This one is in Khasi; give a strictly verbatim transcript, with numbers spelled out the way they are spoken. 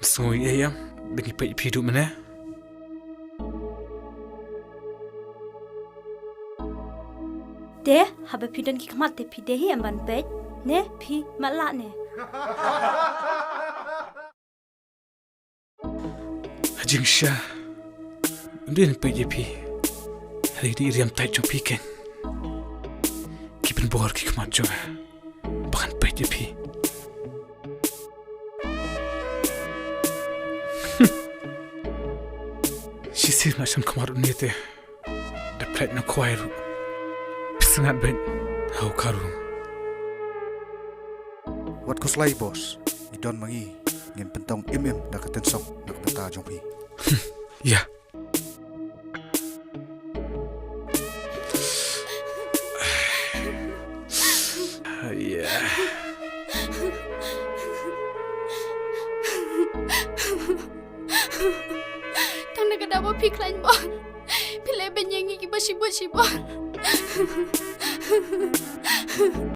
Sngew ei em ba ngi peit ïa phi duh mynne? Te haba phi don ki khmat te phi dei hi em ban peit? Ne phi matlah ne? Ha jingshisha ym dei ban peit ïa phi. Hynrei dei i riam tait jong phi kein ki pynbor ki khmat jong nga ba ngan peit ïa phi. Shisien nga shem khmat une te da pynlait na khwai ruh. Phi sngap beit ha u ka room. Wat khuslai boss, ngi don ma ngi, ngin pyntong im im da ka tension na ka bynta jong phi. Ïa. Ïa. Tang na ka daw ba phi khlaiñ bor, phi leh beiñ ïa ngi kiba shibun shibun.